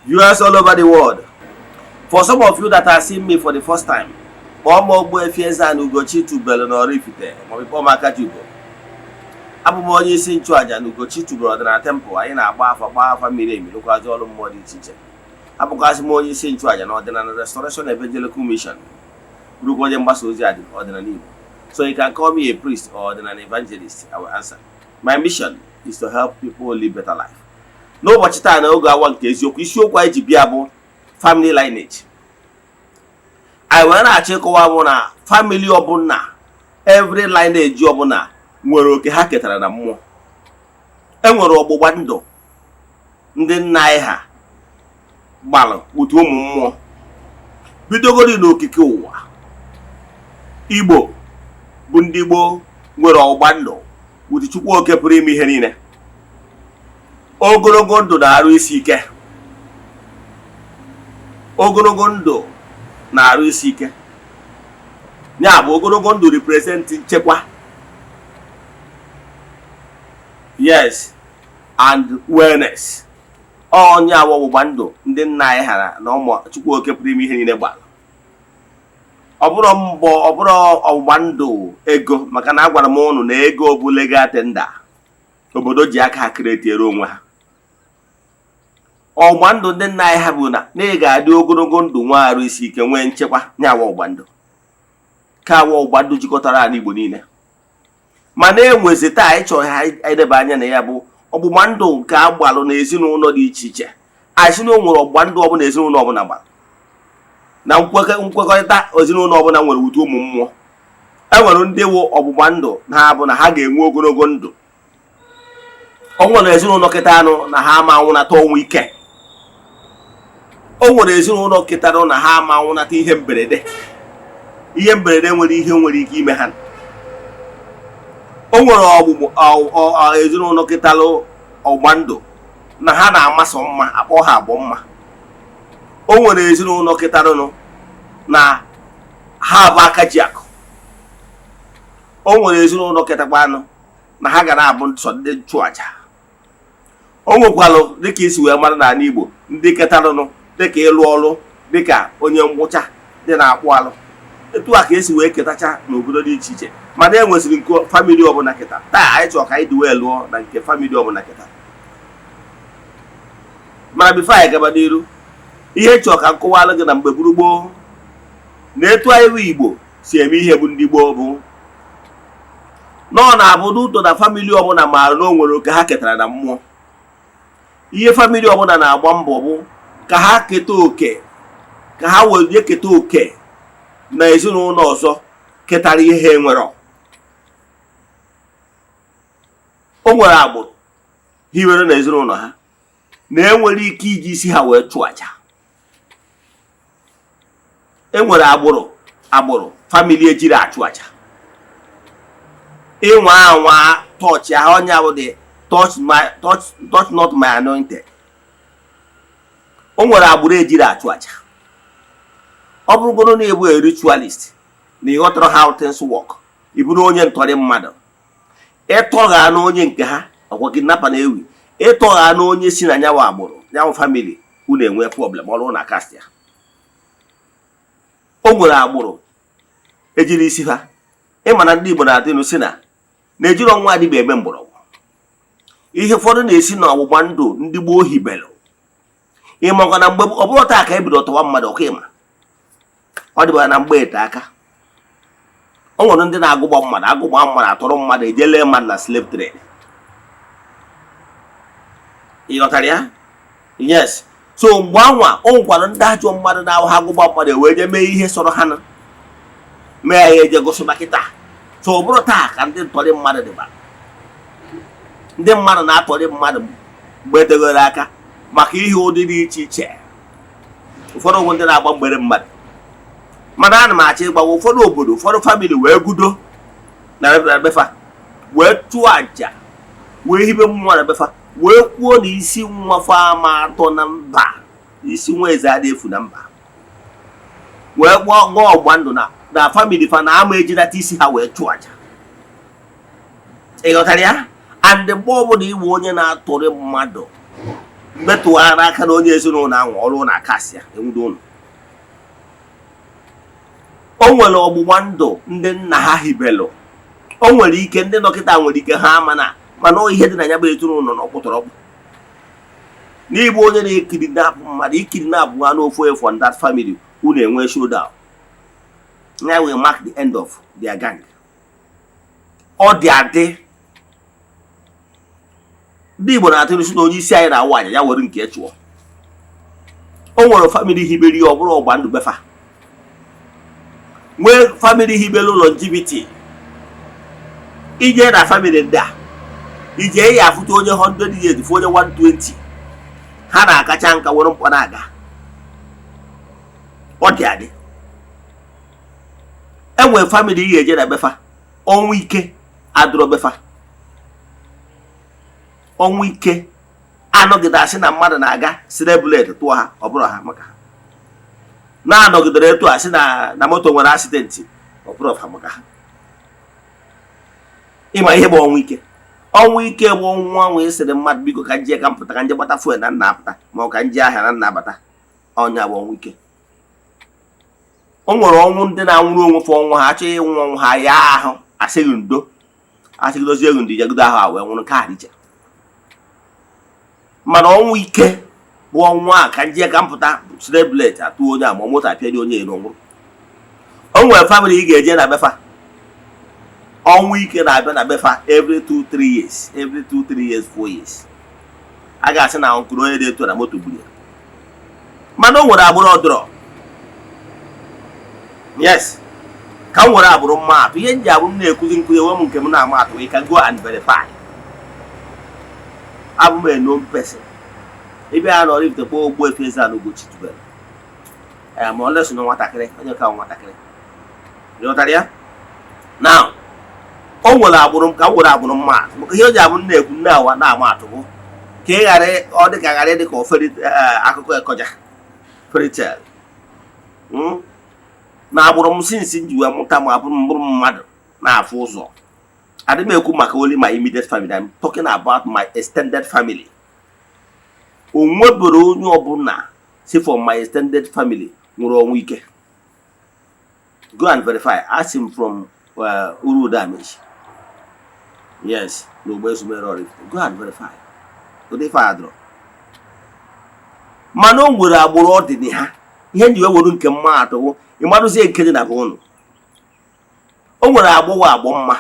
Viewers all over the world, for some of you that are seeing me for the first time, kpọọ m Ogbuefi Eze-Ana Ugochi tubelu na Oraifite, maọbụ kpọọ m Akajiugo. Abụ m onye isi nchụaja na Ugochi tubelu ọdịnala temple. Anyị na-agba afa, gbaa afa miri emi, rụkwazị ọrụ mmụọ dị iche iche. Abụkwazị m onye isi nchụaja na Ọdịnala Restoration Evangelical Mission, bụrụkwa onye mgbasa ozi ọdịnala Igbo. So you can call me a priest or ọdịnala evangelist, I will answer. My mission is to help people live better life. N'ụbọchị taa, na oge awa nke eziokwu, isiokwu anyị ji bịa bụ family lineage. Anyị wee na-achọ ịkọwa bụ na family ọbụla, every lineage ọbụla nwere oke ha ketara na mmụọ. E nwere ọgbụgba ndụ ndị nna anyị ha gbalụ kputu ụmụ mmụọ bidogori n'okike ụwa. Igbo bụ ndị gboo nwere ọgbụgba ndụ wutu Chukwu oke pụrụ ime ihe niile. Ogologo ndụ na-arụ isi ike, ogologo ndụ na-arụ isi ike, ya bụ ogologo ndụ represent nchekwa, yes, and wellness. Onye awa ọgbụgba ndụ ndị nna anyị hara na ụmụ Chukwu oke pụrụ ime ihe niile gbara, ọ bụrụ mbọ, ọ bụrụ ọgbụgba ndụ ego, maka na agwara m ụnụ na ego bụ legal tender obodo ji aka ha create-ere onwe ha. Ọgbụgba ndụ ndị nna anyị ha bụ na ị ga-adị ogologo ndụ, nwe arụ isi ike, nwee nchekwa. Nyawa ọgbụgba ndụ ka awa ọgbụgba ndụ jikọtara ala Igbo niile. Mana enwezi taa anyị chọrọ ha edeba anya na ya bụ ọgbụgba ndụ nke agbalụ na ezinụlọ dị iche iche. Anyị sị na o nwere ọgbụgba ndụ ọbụla ezinụlọ ọbụla gbara na nkwekọrịta ezinụlọ ọbụla nwere wute ụmụ mmụọ. E nwere ndị wụ ọgbụgba ndụ ha bụ na ha ga-enwe ogologo ndụ. O nwere ezinụlọ kịta anụ na ha ama anwụnata ọnwụ ike. O nwere ezinụlọ kịtara na ha ama anwụnata ihe mberede, ihe mberede nwere ihe nwere ike ime ha. O nwere ọgbụgbụ ezinụlọ kịtalụ ọgba ndụ na ha na-amasọ mma, akpọ ha agbọ mma. O nwere ezinụlọ kịtarụnụ na ha bụ aka ji akụ. O nwere ezinụlọ kịtakwanụ na ha ga na-abụ nsọ ndị nchụaja. O nwekwalụ dịka isi wee mara n'ala Igbo, ndị ketarụnụ dịka ịlụ ọrụ, dịka onye ngwụcha dị na-akpụ alụ. Etu a ka esi wee ketacha n'obodo dị iche iche, mana e nwesịrị nke family ọbụla keta. Taa anyị chọrọ ka anyị dị wee lụọ na nke family ọbụla keta. Mana before anyị gaba n'iru, ihe chọrọ ka m kọwalụ gị na mgbe gburu gboo na etu anyị bụ Igbo si eme ihe bụ ndị gboo bụ na ọ na-abụ n'ụtọ na family ọbụla maara na o nwere oke ha ketara na mmụọ. Ihe family ọbụla na-agba mbọ bụ ka ha keta oke, ka ha were keta oke na ezinụlọ ọzọ ketara ihe ha enwero. O nwere agbụrụ hiwere na ezinụlọ ha na enwere ike iji isi ha wee chụọ aja. Enwere agbụrụ family ejiri achụ aja. Ịnwa anwa touch ahụ onye ahụ dị, touch my touch, touch not my anointed. O nwere agbụrụ ejiri achụ aja. Ọ bụrụgodo na ịbụ a ritualist na ịghọtara how things work, ị bụrụ onye ntọrị mmadụ, ịtọgha na onye nke ha ọkwa kidnapper na ewi, ịtọgha na onye si na nyawa agbụrụ, nyawa family unu, enwe problem ọrụ na cast ya. O nwere agbụrụ ejiri isi ha. Ịma na ndị Igbo na-atụ ilu si na na-ejiri ọnwa adịba eme mgbọrọgwụ. Ihe ụfọdụ na-esi n'ọgbụgba ndụ ndị gboo hibelụ. Ịmakwa na mgbe ọ bụrụ taa ka e bido tọwa mmadụ ọkụ, ịma ọ dịbara na mgbe ete aka, o nwere ndị na-agụgba mmadụ, agụgba mmadụ, atọrọ mmadụ, eje lee mmadụ na slave trade. Ị ghọtara ya? Yes. So mgbe anwa o nwekwara ndị ajọ mmadụ na-ahụ ha agụgba mmadụ ewee je mee ihe sọrọ ha na mee ya, eje gosịba kịta. So ọ bụrụ taa ka ndị ntọrị mmadụ dịbara, ndị mmadụ na-atọrị mmadụ mgbe etegoro aka maka ihe ụdị dị iche iche. Ụfọdụ bụ ndị na-agba mgbere mmadụ. Mana ana m achọ ịgbawa ụfọdụ obodo, ụfọdụ family wee gudo na befa, wee chụọ àjà, wee hibe mmụọ na befa, wee kwuo na isi nwa fama atọ na mba, isi nwa eze adị efu na mba, wee gbaa ṅụọ ọgba ndụ na family fa na ama ejidata isi ha wee chụọ àjà. Ị ghọtara ya? And mgbe ọbụla iwe onye na-atụrị mmadụ Metụghara aka na onye ezinụlọ ahụ, ọrụ na akasị ya enwudo ụnụ. O nwere ọgbụgba ndụ ndị nna ha hibelụ. O nwere ike ndị dọkịta nwere ike ha ama na, mana ọ ihe dị na ya bụ ezinụlọ na ọkpụtọrọkpụ n'ịbụ onye na-ekidnap mmadụ, ikidnap ha n'ofu from that family, unu enwe showdown ya will mark the end of their gang. Ọ dị adị. Ndị Igbo na-atụ isi na onye isi anyị na-awụ aja ya were nke chụọ. O nwere family hibere ya, ọ bụrụ ọgba ndụ befa, nwee family hibere longevity. Ije na family ndị a, ije ya afụta onye 100 years, fụ onye 120. Ha na-akacha nka were mkpọ na-aga. Ọ dị adị. Enwere family ị ga-eje na befa, ọnwụ ike adụrọ befa. Ọnwụ ike anọgide, asị na mmadụ na-aga sire bullet tụọ ha, ọ bụrụ ha maka ha na-anọgidere etu a sị na moto nwere accident, ọ bụrụ ha maka ha. Ịma ihe bụ ọnwụ ike? Ọnwụ ike bụ ọnwụ anwụ ịsịrị mmadụ, "Biko, ka nje ka m pụta, ka nje gbata fuel na nna apụta, ma ọ ka nje ahịa na nna abata." Ọnya bụ ọnwụ ike. O nwere ọnwụ ndị na-anwụrụ onwe fa ọnwụ, ha achọghị ịnwụ ọnwụ, ha ya ahụ asịghị ndo, asịghị dozie ego, ndị jegodo ahụ a wee nwụrụ nke a dị iche. Mana ọnwụ ike bụ ọnwụ a ka nje ka m pụta, sire bullet atụ onye a, ma moto apịa onye ero nwụrụ. O nwere family ị ga-eje na befa, ọnwụ ike na-abịa na befa every 2 3 years, every 2 3 years, 4 years, a ga-asị na nkụrụ onye dị etu na moto gburu ya. Mana o nwere agbụrụ ọdụrọ. Yes, ka m nwere agbụrụ mma atụ. Ihe m ji abụ m na-ekuzi nkụzi enwe m nke m na-ama atụ. You can go and verify. Abụ m a known person. Ebe a nọrọ ifite kpọọ Ogbuefi Eze-Ana Ugochi tubelu ya, ma ọ leso na nwatakịrị onye ka nwatakịrị ịghọtara ya. Now, o nwere agbụrụ m ka m nwere agbụrụ mma atụ, maka ihe o ji abụ m na-ekwu nne awa na-ama atụ bụ ka ị ghara ọ dị ka ghara ịdị ka oferi akụkọ ekọja fairy tale. Na agbụrụ m, since m ji wee mụta m abụrụ m bụrụ mmadụ na-afụ ụzọ, adị m ekwu maka only my immediate family, I'm talking about my extended family. O nwebere onye ọbụla si from my extended family nwụrụ ọnwụ ike. Go and verify. Ask him from Uru Damage, yes, n'Ogbo Ezumere Oraifite. Go and verify. Ụdị ife adịrọ. Mana o nwere agbụrụ ọ dị na ha. Ihe nji wee were nke mma atụwụ, ịmarụzie nke dị na be ụnụ. O nwere agbọghọ agbọ mma,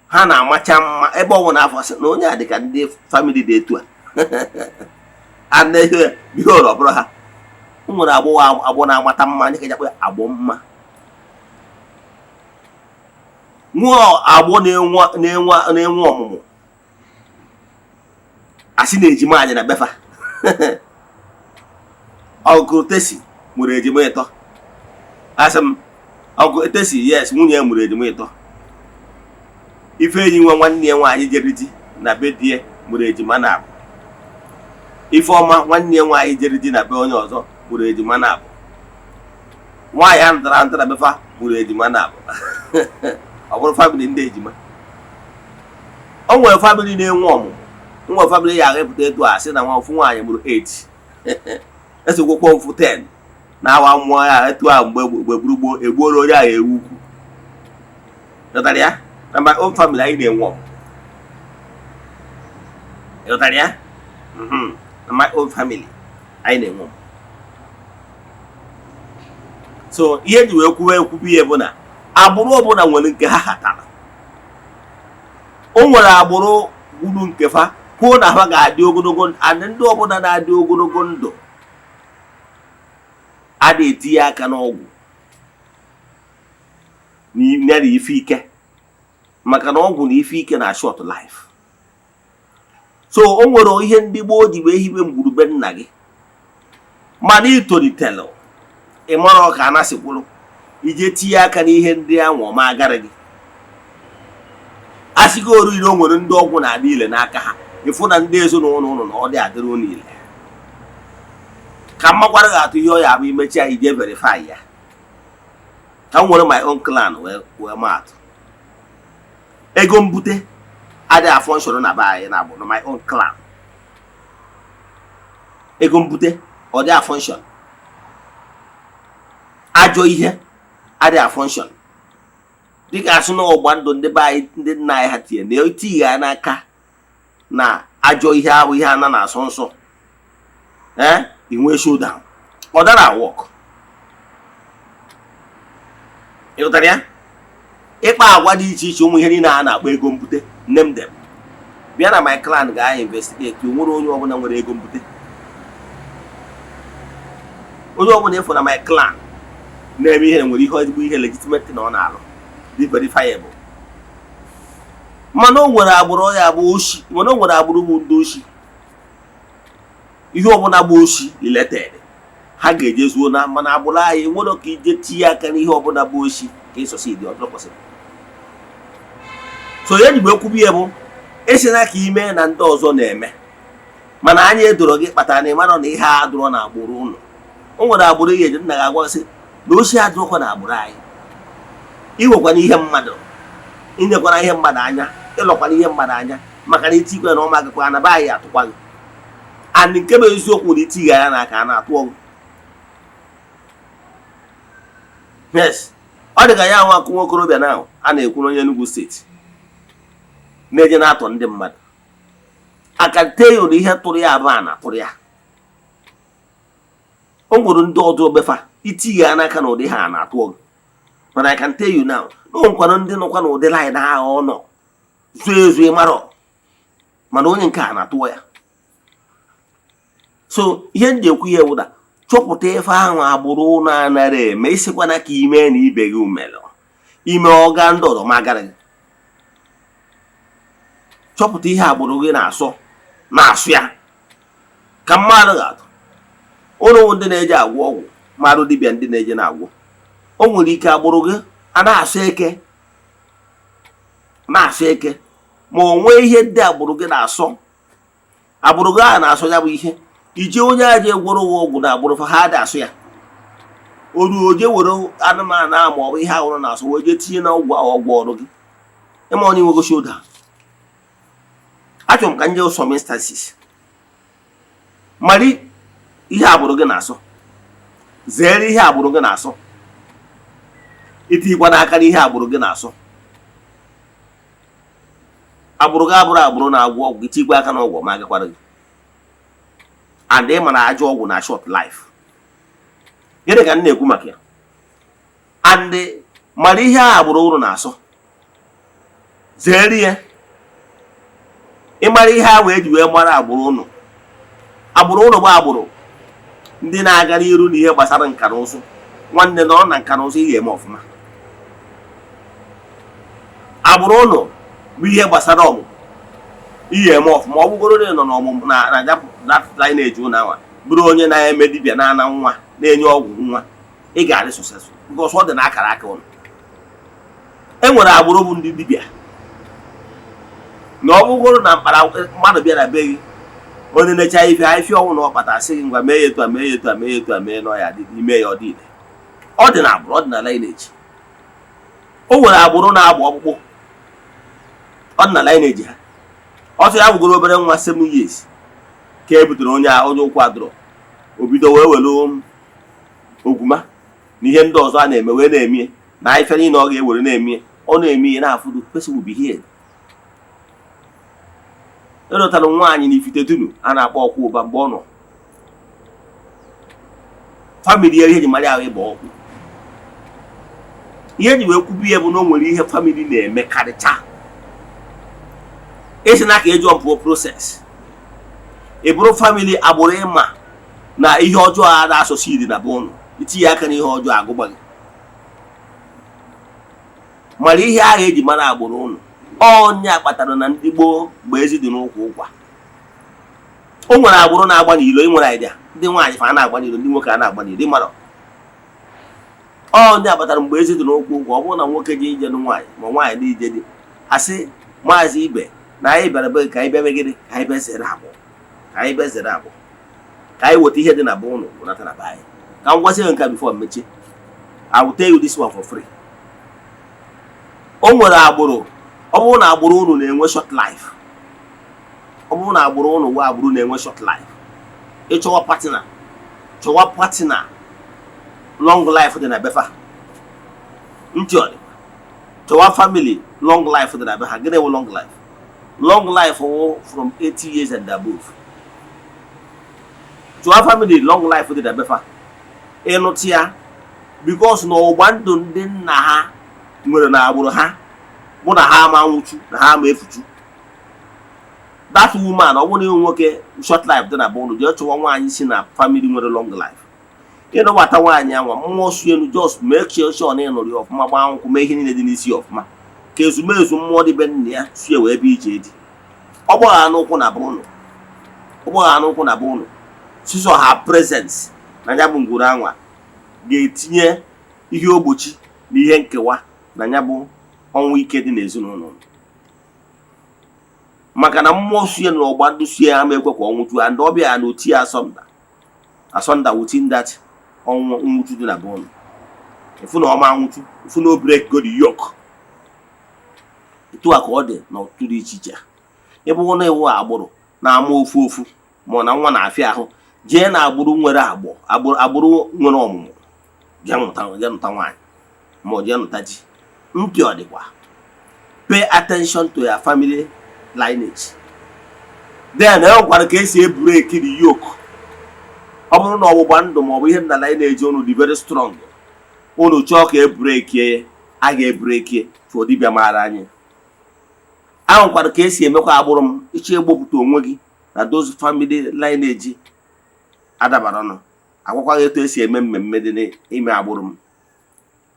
ha na-amacha mma. Ebe ọ nwere afọ sị na onye a dị ka ndị family dị etu a, and behold, ọ bụrụ ha. O nwere agbọghọ agbọ na-amata mma, anyị ka akpọ ya agbọ mma. Nwa agbọ na-enwe ọmụmụ, asị na ejima anyị na befa. Ọgụ Tesi mụrụ ejima ịtọ. Asị m ọgụ Tesi, yes, nwunye ya mụrụ ejima ịtọ. Ifeanyi nwa nwanne ya nwaanyị jere di na be di ya mụrụ ejima na abụ. Ifeọma nwanne ya nwaanyị jere di na be onye ọzọ mụrụ ejima na abụ. Nwaanyị a ntara ntara befa mụrụ ejima na abụ. Ọ bụrụ family ndị ejima. O nwere family na-enwe ọmụmụ. Nwere family ya aghịpụta etu a sị na nwa ofu nwaanyị mụrụ 8, esokwekwa mfu 10 na-awa mmụọ ya etu a. Mgbe gburugburu egbuoro onye ahụ ewu ukwu. Ghọtara ya? Na my own family, anyị na-enwe ọmụmụ. Ghọtara ya? Na my own family, anyị na-enwe ọmụmụ. So ihe eji wee kwuwe ekwubu ihe bụ na agbụrụ ọbụla nwere nke ha hatara. O nwere agbụrụ gwuru nke fa kwuo na ha ga-adị ogologo, and ndị ọbụla na-adị ogologo ndụ a na-etinye aka n'ọgwụ ya na ife ike, maka na ọgwụ na ife ike na short life. So o nwere ihe ndị gboo ji wee hibe ngwurube nna gị, mana itolitelu ị mara ọka anasịkwụrụ ije tinye aka n'ihe ndị ahụ ọma agara gị. Asịgo oriri, o nwere ndị ọgwụ na-adị ile n'aka ha. Ịfụ na ndị ezinụlọ ụnụ na ọ dị adịrị ụnụ ile ka mmakwara ga-atụ ihe ọ ya abụ imechi ya, ije verify ya. Ka m nwere my own clan wee maa atụ, ego mbute adịghị afọ nsoro na be anyị na agbụrụ, na my own clan. Ego mbute ọ dị a-function, ajọ ihe adịghị a-function. Dịka asị na ọgba ndụ ndị be anyị, ndị nna anyị ha tinye na etighi ya n'aka na ajọ ihe ahụ, ihe ana na-asọ nsọ, ee, inwee showdown, ọ dara work. Ịghọtara ya? Ịkpa agwa dị iche iche, ụmụ ihe niile a na-akpọ ego mbute, name them. Bịa na my clan, gaa investigate, o nwere onye ọbụla nwere ego mbute. Onye ọbụla ịfụ na my clan na-eme ihe nwere ihe ezigbo ihe legitimate na ọ na-alụ dị verifiable. Mana o nwere agbụrụ ya bụ oshi, mana o nwere agbụrụ bụ ndị oshi. Ihe ọbụla bụ oshi related, ha ga-eje zuo na. Mana agbụrụ anyị nwere ka ije tinye aka n'ihe ọbụla bụ oshi ka ịsọsidi ọdụrụ kwesịrị. So ya jigbe ekwubi ya bụ esina ka ime na ndị ọzọ na-eme, mana anya edoro gị kpatara na ịmara na ihe a dụrọ na agbụrụ ụlọ. O nwere agbụrụ ihe eji nna gị agwa sị na oshi adụrọkwa na agbụrụ anyị. Iwekwana ihe mmadụ, inyekwana ihe mmadụ anya, ịlọkwana ihe mmadụ anya, maka na itikwe na ọma gịkwa na be anyị atụkwa gị. And nke bụ eziokwu na itighi anya n'aka a na-atụ ọgụ. Yes, ọ dị ka ya nwa akụ nwokorobịa na a na-ekwu n'onye Enugu Steeti na-eje na-atọ ndị mmadụ aka teyo na ihe tụrụ ya abụọ a na-atụrụ ya. O nwere ndị ọdụ ogbefa itighi ya n'aka na ụdị ha a na-atụ ọgụ. Mana I can tell you now na o nwekwara ndị nọkwa n'ụdị line ahụ ọ nọ zuo ezu ịmarọ, mana onye nke a na-atụọ ya. So ihe m ji ekwu ihe wụda, chọpụta ife ahụ agbụrụ ụnụ anaghị eme, isikwana ka ime na ibe gị umelụ ime ọga ndị ọzọ ma agara gị. Chọpụta ihe agbụrụ gị na-asọ na-asụ ya ka mmadụ ga-atụ ụnụ ndị na-eje agwọ ọgwụ mmadụ, dibịa ndị na-eje na-agwọ. O nwere ike agbụrụ gị a na-asụ eke, na-asụ eke, ma o nwee ihe ndị agbụrụ gị na-asọ, agbụrụ gị a na-asọ ya bụ ihe. Ije onye a je gwọrọ gị ọgwụ na agbụrụ fa ha dị asụ ya, o ruo oje were anụmanụ ahụ ma ọ bụ ihe ahụrụ na-asụ wee jee tinye na ọgwụ ahụ ọgwụ ọrụ gị ịma onye nwego shoulder. Achọrọ m ka m nye some instances. Mari ihe agbụrụ gị na-asọ, zere ihe agbụrụ gị na-asọ, itinyekwa n'aka n'ihe agbụrụ gị na-asọ. Agbụrụ gị abụrụ agbụrụ na-agwọ ọgwụ, itikwa aka n'ọgwụ ma agakwara gị. And ị mara ajọ ọgwụ na short life. Gịnị ka m na-ekwu maka ya? And mara ihe a agbụrụ ụrụ na-asọ, zere ya. Ịmara ihe ahụ eji wee mara agbụrụ ụnụ, agbụrụ ụnụ bụ agbụrụ ndị na-aga n'iru n'ihe gbasara nka na ụzụ. Nwanne, nọrọ na nka na ụzụ, ị ga-eme ọfụma. Agbụrụ ụnụ bụ ihe gbasara ọmụmụ, ị ga-eme ọfụma. Ọ bụgoro na ị nọ n'ọmụmụ na that lineage ụnụ anwa, bụrụ onye na-eme dibịa na-ana nwa, na-enye ọgwụ nwa, ị ga-adị successful because ọ dị n'akara aka ụnụ. E nwere agbụrụ bụ ndị dibịa na ọ bụgoro na mkpara mmadụ bịa na be gị, onye na-echa ife ife ọnwụ na ọ kpata, sị gị ngwa, mee ya etu a, mee ya etu a, mee ya etu a, mee na ọ ya dị ime ya, ọ dị ile. Ọ dị na agbụrụ, ọ dị na lineage. O nwere agbụrụ na-agba ọkpụkpụ, ọ dị na lineage ha. Ọtụ ya bụgoro obere nwa 7 years ka e butere onye onye ụkwụ adụrọ, o bido wee were ogwuma na ihe ndị ọzọ a na-eme wee na-emie na ife niile ọ ga-ewere na-emie, ọ na-eme ihe na-afụ, the person will be healed. Erotara nwaanyị na Ifite Dunu a na-akpọ ọkwụ ụba. Mgbe ọ nọ family ya, ihe eji mara ahụ ịgba ọkwụ, ihe eji wee kwubu ya bụ na o nwere ihe family na-eme karịcha. Esi na ka eji ọpụọ process ị bụrụ family agbụrụ ịma na ihe ọjọọ a na-asọsi iri na be ụnụ, itinye aka n'ihe ọjọọ agụgba gị. Mara ihe ahụ eji mara agbụrụ ụnụ. Ọnya kpatara na ndị gboo, mgbe ezi dị n'ụkwụ ụkwa, o nwere agbụrụ na-agba n'ilo. Ị nwere idea, ndị nwaanyị fa na-agba n'ilo, ndị nwoke a na-agba n'ilo. Ịmara ọnya kpatara mgbe ezi dị n'ụkwụ ụkwa, ọ bụrụ na nwoke ji ije nụ nwaanyị ma nwaanyị dị ije dị, asị maazị ibe na anyị bịara be ka anyị bịa megide, ka anyị bịa zere agbụ, ka anyị bịa zere agbụ, ka anyị weta ihe dị na be ụnụ wụnata na be anyị. Ka m gwazie nke a before mechie. I will tell you this one for free. O nwere agbụrụ, ọ bụrụ na agbụrụ unu na-enwe short life, ọ bụrụ na agbụrụ unu wee agbụrụ na-enwe short life, Ịchọwa partner, chọwa partner long life dị na befa. Ntị ọ dịkwa? Chọwa family long life dị na be ha. Gịnị wụ long life? Long life wụ from 80 years and above. Chọwa family long life dị na befa, ịnụtụ ya, because na ọgbụgba ndụ ndị nna ha nwere na agbụrụ ha bụ na ha ama nwụchu, na ha ama efuchu. That woman, ọ bụrụ na ịhụ nwoke short life dị na be ụnụ, jee chọwa nwaanyị si na family nwere long life. Ịnụbata nwaanyị anwa, mmụọ su elu, just make sure na ịnụrụ ya ọfụma, gbaa nkwụ, mee ihe niile dị n'isi ya ọfụma, ka ezumezu mmụọ dị be nna ya sie wee ebe ije dị. Ọ gbagha n'ụkwụ na be ụnụ, ọ gbagha n'ụkwụ na be ụnụ, sisọ ha presence na ya bụ ngwuru anwa ga-etinye ihe ogbochi na ihe nkewa na ya bụ ọnwụ ike dị n'ezinụlọ, maka na mmụọ sue na ọgba ndụ sue ama ekwe ka ọnwụ juo, and ọbịa na oti asọmda asọnda within that ọnwụ nwụchu dị na be ụnụ. Ifu na ọma nwụchu, ifu na o break go the yoke. Etu a ka ọ dị n'ọtụtụ dị iche iche. Ịbụ na iwu agbụrụ na-ama ofu ofu, ma ọ na nwa na-afịa ahụ, jee na agbụrụ nwere agbụ, agbụrụ nwere ọmụmụ, jee nụta, jee nụta nwaanyị, ma ọ jee nụta di. Ntị ọ dịkwa? Pay attention to your family lineage. Then e nwekwara ka esi ebreak the yoke. Ọ bụrụ na ọgbụgba ndụ maọbụ ihe nna lineage unu dị very strong, unu chọọ ka ebreakie, a ga-ebreakie tụọ dibịa maara anyị. Ahụkwara ka esi emekwa agbụrụ m. Ịchọ egbopụta onwe gị na those family lineage adabara ọnụ, agwakwaghị etu esi eme mmemme dị n'ime agbụrụ m.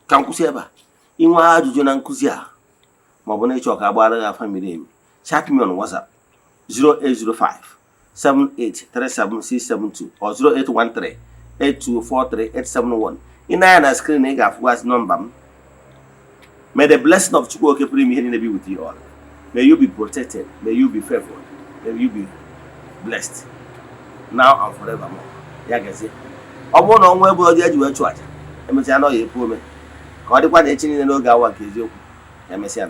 Ka m kwụsị ebe a. Inwe ajụjụ na nkụzi a, maọbụ na ịchọ ka agbara gị afa miri emi, chat me on WhatsApp 0805 7837672 or 0813 8243871. Ị na-anya na screen, ị ga-afụgasị nọmba m. May the blessing of Chukwu Oke pụrụ ime ihe niile be with you all. May you be protected, may you be favored, may you be blessed now and forevermore. Ya gazie. Ọ bụrụ na ọnwa ebe ọjọọ eji wee chụ aja, emechaa na ọ ya epu ome, ka ọ dịkwa na echi niile n'oge awa nke eziokwu. Ya emesịa.